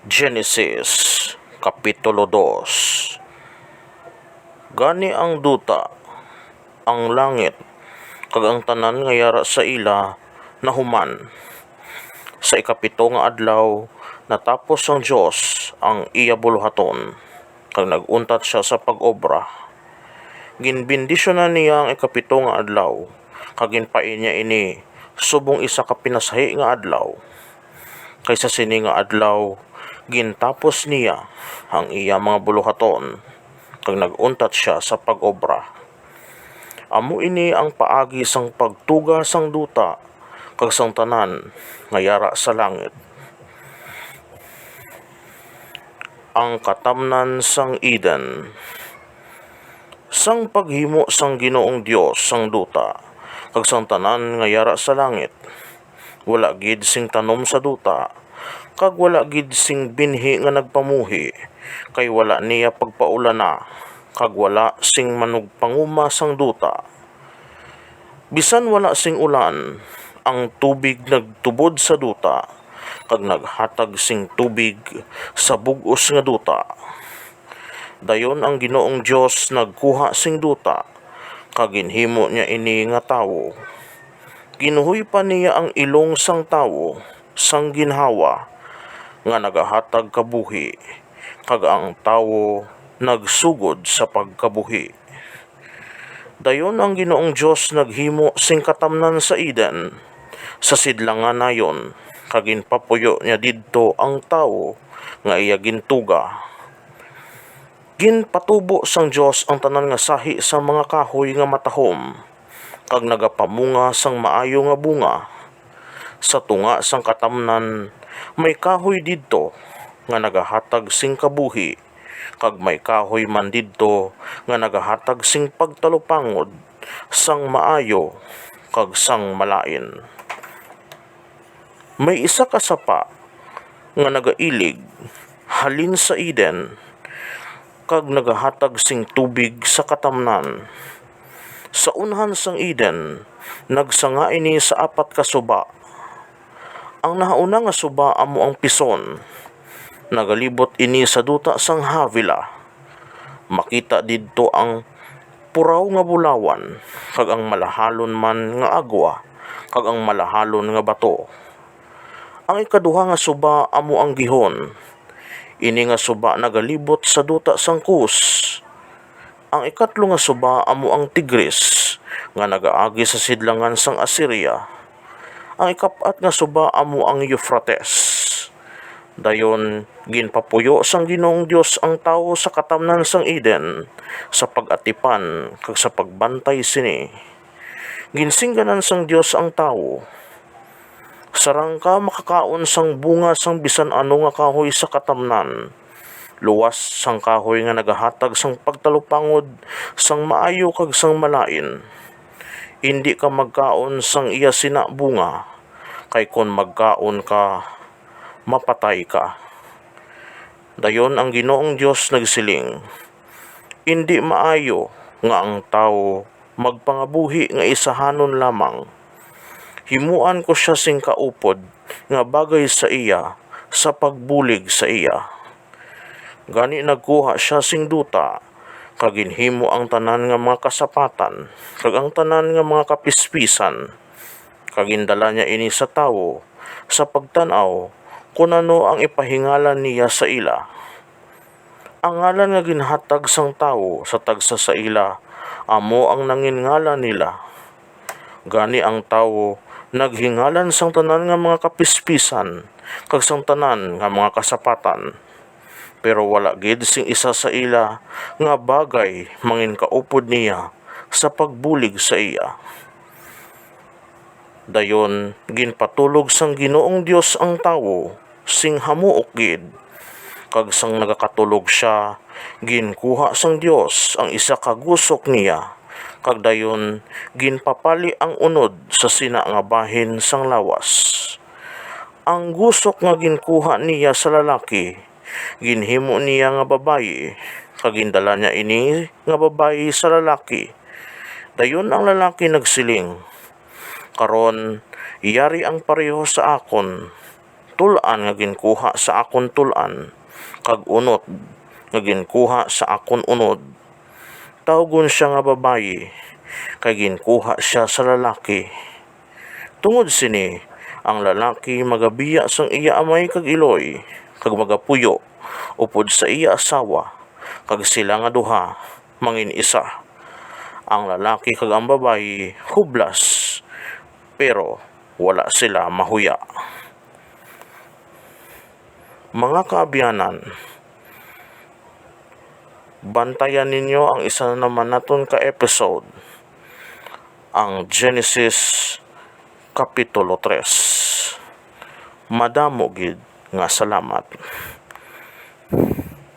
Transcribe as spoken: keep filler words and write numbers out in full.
Genesis, Kapitulo dos. Gani ang duta, ang langit, kag ang tanan nga yara sa ila nahuman. Sa ikapito nga adlaw, natapos sang Dios ang iya buluhaton, kag nag-untat sia sa pag-obra. Ginbendisyonan niya ang ikapito nga adlaw, kag ginpain niya ini subong isa ka pinasahi nga adlaw. Kay sa sini nga adlaw, gintapos niya ang iya mga buluhaton, kag nag-untat sia sa pag-obra. Amo ini ang paagi sang pagtuga sang duta kag sang tanan nga yara sa langit. Ang katamnan sang Eden. Sang paghimo sang Ginoong Dios sang duta kag sang tanan nga yara sa langit, wala gid sing tanom sa duta, kag wala gid sing binhi nga nagpamuhi, kay wala niya pagpaulana, kag wala sing manugpanguma sang duta. Bisan wala sing ulan, ang tubig nagtubod sa duta, kag naghatag sing tubig sa bug-os nga duta. Dayon ang Ginoong Dios nagkuha sing duta, kag ginhimo niya ini nga tawo. Ginhuypan niya ang ilong sang tawo sang ginhawa nga nagahatag kabuhi, kag ang tawo nagsugod sa pagkabuhi. Dayon ang Ginoong Dios naghimo sing katamnan sa Eden, sa sidlangan nayon, kag ginpapuyo niya didto ang tawo nga iya gintuga. Ginpatubo sang Dios ang tanan nga sahi sang mga kahoy nga matahom, kag nagapamunga sang maayo nga bunga. Sa tunga sang katamnan may kahoy didto nga nagahatag sing kabuhi, kag may kahoy man didto nga nagahatag sing pagtalupangod sang maayo kag sang malain. May isa ka sapa nga nagailig halin sa Eden, kag nagahatag sing tubig sa katamnan. Sa unhan sang Eden, nagsanga ini sa apat ka suba. Ang nahauna nga suba amo ang Pison. Nagalibot ini sa duta sang Havilah. Makita didto ang puraw nga bulawan, kag ang malahalon man nga agwa, kag ang malahalon nga bato. Ang ikaduha nga suba amo ang Gihon. Ini nga suba nagalibot sa duta sang Kus. Ang ikatlo nga suba amo ang Tigris, nga nagaagi sa sidlangan sang Asiria. Ang ikapat nga suba amo ang Eufrates. Dayon, ginpapuyo sang Ginoong Dios ang tawo sa katamnan sang Eden, sa pag-atipan kag sa pagbantay sini. Ginsingganan sang Dios ang tawo, "Sarang ka makakaon sang bunga sang bisan ano nga kahoy sa katamnan, luwas sang kahoy nga nagahatag sang pagtalupangod sang maayo kag sang malain. Indi ka magkaon sang iya sina bunga, kay kon magkaon ka, mapatay ka." Dayon ang Ginoong Dios nagsiling, "Indi maayo nga ang tawo magpangabuhi nga isahanon lamang. Himuan ko sia sing kaupod nga bagay sa iya, sa pagbulig sa iya." Gani nagkuha sia sing duta, kag ginhimo ang tanan nga mga kasapatan kag ang tanan nga mga kapispisan, kag gindala niya ini sa tawo sa pagtan-aw kon ano ang ipahingalan niya sa ila. Ang ngalan nga ginhatag sang tawo sa tagsa sa ila amo ang nangin ngalan nila. Gani ang tawo naghingalan sang tanan nga mga kapispisan kag sang tanan nga mga kasapatan, pero wala gid sing isa sa ila nga bagay manginkaupod niya sa pagbulig sa iya. Dayon ginpatulog sang Ginoong Dios ang tawo sing hamuok gid. Kag sang nagakatulog sia, ginkuha sang Dios ang isa ka gusok niya, kag dayon ginpapali ang unod sa sina nga bahin sang lawas. Ang gusok nga ginkuha niya sa lalaki, ginhimo niya nga babayi, kag gindala niya ini nga babayi sa lalaki. Dayon ang lalaki nagsiling, "Karon, yari ang pareho sa akon, tul-an nga ginkuha sa akon tul-an, kag unod nga ginkuha sa akon unod. Tawgon sia nga babayi, kay ginkuha sia sa lalaki. Tungod sini, ang lalaki magabiya sang iya amay kag iloy, kag magapuyo upod sa iya asawa, kag sila nga duha mangin-isa. Ang lalaki kag ang babayi hublas, pero wala sila mahuya. Mga kaabyanan, bantayan ninyo ang isa naman naton ka episode, ang Genesis Kapitulo tres. Madamo gid nga salamat.